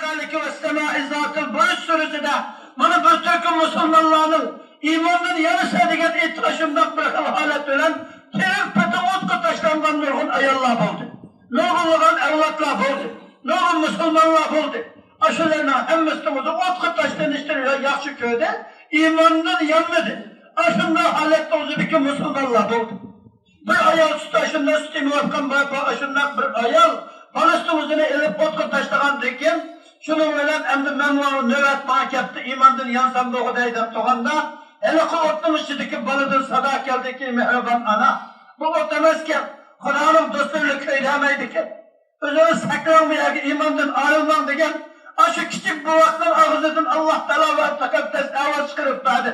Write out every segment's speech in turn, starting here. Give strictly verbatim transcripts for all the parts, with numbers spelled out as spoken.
ۋەسسەمائى زاتىل بۇرۇج سۈرىسىدە مانا بىر تۈركۈم مۇسۇلمانلارنىڭ ئىماندىن يانىسە دېگەن ئېيتقان شۇنداق بىر خىل ھالەت بىلەن تىرىك پېتى ئوتقا تاشلانغان نۇرغۇن ئاياللار بولدى. نۇرغۇنلىغان ئەۋلادلار بولدى. نۇرغۇن مۇسۇلمانلار بولدى. ئاشۇلارنىڭ ھەممىسىنىڭ ئۆزى ئوتقا تاشلىنىشتىن ياخشى كۆردى. ئىماندىن يانمىدى. ئاشۇنداق ھالەتتە ئۆزىدىكى مۇسۇلمانلار بولدى. بىر ئايال سۈت ئاشۇنداق سۈت ئېمىۋاتقان بار، بار ئاشۇنداق بىر ئايال بالىسىنىڭ ئۆزىنى ئېلىپ ئوتقا تاشلىغاندىن كېيىن، شۇنىڭ بىلەن ئەمدى مەن ماڭا نۆۋەت ماڭا كەپتۇ، ئىماندىن يانسام بولغۇدەي دەپ تۇرغاندا، ھېلىقى ئوتنىڭ ئىچىدىكى بالىدىن سادا كەلدىكى، مېھرىبان ئانا، بۇ ئوت ئەمەسكەن، خۇدانىڭ دوستى ئۆيدە ئەمەيدىكەن. ئۆزىڭىز ساكراڭ بۇ يەرگە ئىماندىن ئايرىلماڭ دېگەن ئاشۇ كىچىك بوۋاقنىڭ ئاغزىدىن ئاللاھ تائالا ۋە تەقەددەس ئاۋاز چىقىرىپ بەردى.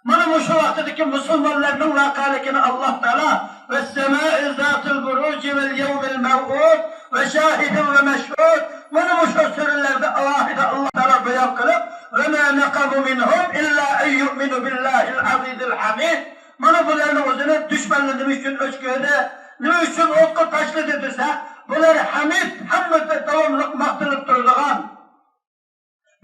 مانا مۇشۇ ۋاقتىدىكى مۇسۇلمانلارنىڭ ۋەقەلىكىنى ئاللاھ تائالا ۋەسسەمائى زاتىل بۇرۇجى ۋەل يەۋمىل مەۋئۇد ۋە شاھىدىن ۋە مەشھۇد، مانا مۇشۇ سۈرىلەردە ئالاھىدە ئاللاھ تائالا بايان قىلىپ، ۋە ما نەقەمۇ مىنھۇم ئىللا ئەن يۇئمىنۇ بىللاھىل ئەزىزىل ھەمىد. مانا بۇلارنىڭ ئۆزىنى دۈشمەنلىرى نېمە ئۈچۈن ئۆچ كۆردى؟ نېمە ئۈچۈن ئوتقا تاشلىدى دېسە، بۇلار ھەمىد، ھەممىدە داۋاملىق ماختىلىپ تۇرىدىغان،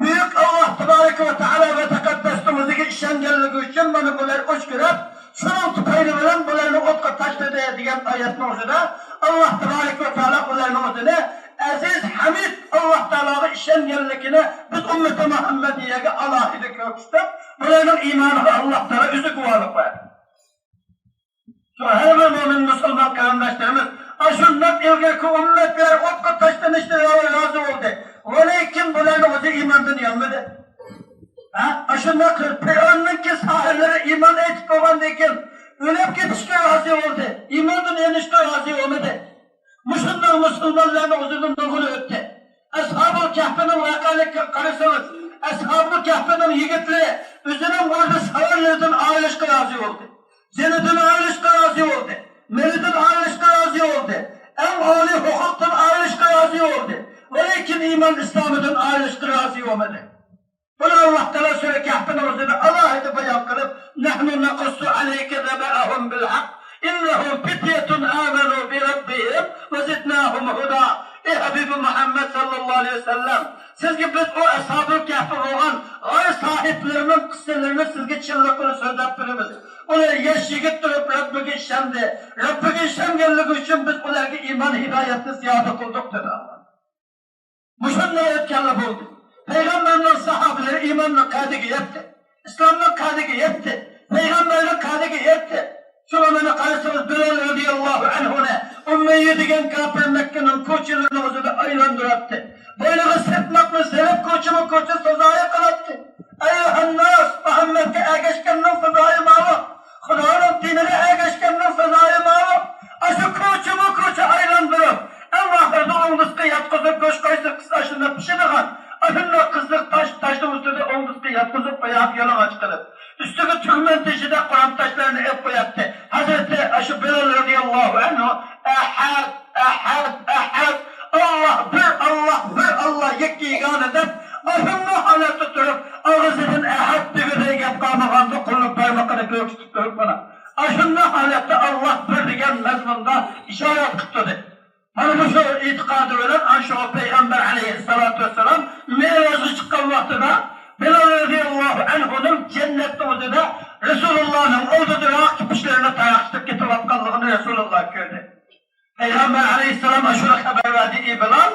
بۈيۈك ئاللاھ تەبارەكە ۋە تائالا ۋە تەقەددەس ئۆزىگە ئىشەنگەنلىكى ئۈچۈن مانا بۇلار ئۆچ كۆرۈپ، شۇنىڭ تۈپەيلى بىلەن بۇلارنى ئوتقا تاشلىدى دېگەن ئايەتنىڭ ئۆزىدە ئاللاھ تەبارەكە ۋە تائالا ئۇلارنىڭ ئۆزىنى ئەزىز، ھەمىد، ئاللاھ تائالاغا ئىشەنگەنلىكىنى بىز ئۈممىتى مۇھەممەدىيەگە ئالاھىدە كۆرسىتىپ، بۇلارنىڭ ئىمانىغا ئاللاھ تائالا ئۆزى گۇۋاھلىق بەردى. شۇڭا ھەر بىر مۆمىن مۇسۇلمان قېرىنداشلىرىمىز ئاشۇنداق ئىلگىرىكى ئۈممەتلەر ئوتقا تاشلىنىشتىن رازى بولدى. ۋەلىكىن بۇلارنىڭ ئۆزى ئىماندىن يانمىدى. ھە؟ ئاشۇنداق قىلىپ پىرئەۋننىڭكى ساھىرلىرى ئىمان ئېيتىپ بولغاندىن كېيىن ئۆلۈپ كېتىشكە رازى بولدى. ئىماندىن يېنىشقا رازى بولمىدى. مۇشۇنداق مۇسۇلمانلارنىڭ ئۆزىدىن نۇرغۇنى ئۆتتى. ئەسھابۇل كەھپىنىڭ ۋەقەلىكىگە قارىسىڭىز، ئەسھابۇل كەھپىنىڭ يىگىتلىرى ئۆزىنىڭ ئورنى ساۋارلىرىدىن ئايرىلىشقا رازى بولدى. جېنىدىن ئايرىلىشقا رازى بولدى. مېلىدىن ئايرىلىشقا رازى بولدى. ئەڭ ئالىي ھوقۇقتىن ئايرىلىشقا رازى بولدى. ۋەلىكىن ئىمان ئىسلامىدىن ئايرىلىشقا رازى بولمىدى. بۇنى ئاللاھ تائالا سۈرە كەھپىنىڭ ئۆزىدە ئالاھىدە بايان قىلىپ، نەھنۇ نەقۇسسۇ ئەلەيكە نەبەئەھۇم بىل ھەق، ئىننەھۇم فىتيەتۇن ئامەنۇ بىرەببىھىم ۋە زىدناھۇم ھۇدا. ئەي ھەبىبى مۇھەممەد ساللاللاھۇ ئەلەيھى ۋەسەللەم، سىزگە بىز ئۇ ئەسھابۇل كەھپى بولغان غار ساھىبلىرىنىڭ قىسسىلىرىنى سىزگە چىنلىقىنى سۆزلەپ بېرىمىز. ئۇلار ياش يىگىت تۇرۇپ رەببىگە ئىشەندى. رەببىگە ئىشەنگەنلىكى ئۈچۈن بىز ئۇلارغا ئىمان ھىدايەتنى زىيادە قىلدۇق، دېدى ئاللاھ. مۇشۇنداق ئۆتكەنلا بولدى. پەيغەمبەرنىڭ ساھابىلىرى ئىماننىڭ قەدرىگە يەتتى. ئىسلامنىڭ قەدرىگە يەتتى. پەيغەمبەرنىڭ قەدرىگە يەتتى. شۇڭا مانا قارىسىڭىز، بىلال رەزىياللاھۇ ئەنھۇنى ئۇمەييە دېگەن كاپىر مەككىنىڭ كوچىلىرىنىڭ ئۆزىدە ئايلاندۇراتتى. بوينىغا سىرتماقنى سېلىپ، كوچىمۇ كوچا سازايى قىلاتتى. ئەييۇھەنناس، مۇھەممەدكە ئەگەشكەننىڭ سازايى ماۋۇ. خۇدانىڭ دىنىغا ئەگەشكەننىڭ سازايى ماۋۇ. ئاشۇ كوچىمۇ كوچا ئايلاندۇرۇپ، ئەڭ ئاخىرىدا ئوڭدىسىغا ياتقۇزۇپ، گۆش قايسى قىز ئاشۇنداق پىشىدىغان، ئاشۇنداق قىزىق تاش، تاشنىڭ ئۈستىدە ئوڭدىسىغا ياتقۇزۇپ، ئاياغى يالىڭاچ قىلىپ، ئۈستىگە تۈگمەن تېشىدەك قۇرام تاشلارنى ئېلىپ قوياتتى. ھەزرىتى ئاشۇ بىلال رەزىياللاھۇ ئەنھۇ، ئەھەد، ئەھەد، ئەھەد، ئاللاھ بىر، ئاللاھ بىر، ئاللاھ يەككە يېگانە دەپ، ئاشۇنداق ھالەتتە تۇرۇپ، ئاغزىدىن ئەھەد دېگۈدەك گەپ قالمىغاندا، قولىنى بارمىقىنى كۆرسىتىپ تۇرۇپ، مانا ئاشۇنداق ھالەتتە ئاللاھ بىر دېگەن مەزمۇندا ئىشارەت قىلىپ تۇردى. مانا مۇشۇ ئېتىقادى بىلەن ئاشۇ پەيغەمبەر ئەلەيھىسسالاتۇ ۋەسسالام مىئراجغا چىققان ۋاقتىدا بىلال رەزىياللاھۇ ئەنھۇنىڭ جەننەتنىڭ ئۆزىدە رەسۇلۇللاھنىڭ ئالدىدىراق كېپىشلىرىنى تاراقشىتىپ كېتىۋاتقانلىقىنى رەسۇلۇللاھ كۆردى. پەيغەمبەر ئەلەيھىسسالام ئاشۇنى خەۋەر بەردى، ئى بىلال،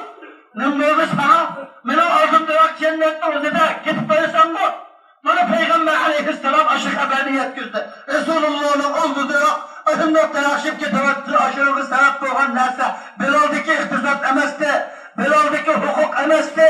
نېمە بولدى ساڭا؟ مېنىڭ ئالدىمدىراق جەننەتنىڭ ئۆزىدە كېتىپ بارىسەنغۇ؟ مانا پەيغەمبەر ئەلەيھىسسالام ئاشۇ خەۋەرنى يەتكۈزدى. رەسۇلۇللاھنىڭ ئالدىدىراق ئاشۇنداق تاراقشىپ كېتىۋاتىدۇ، ئاشۇنىڭغا سەۋەب بولغان نەرسە بىلالدىكى ئىقتىساد ئەمەستى، بىلالدىكى ھوقۇق ئەمەستى،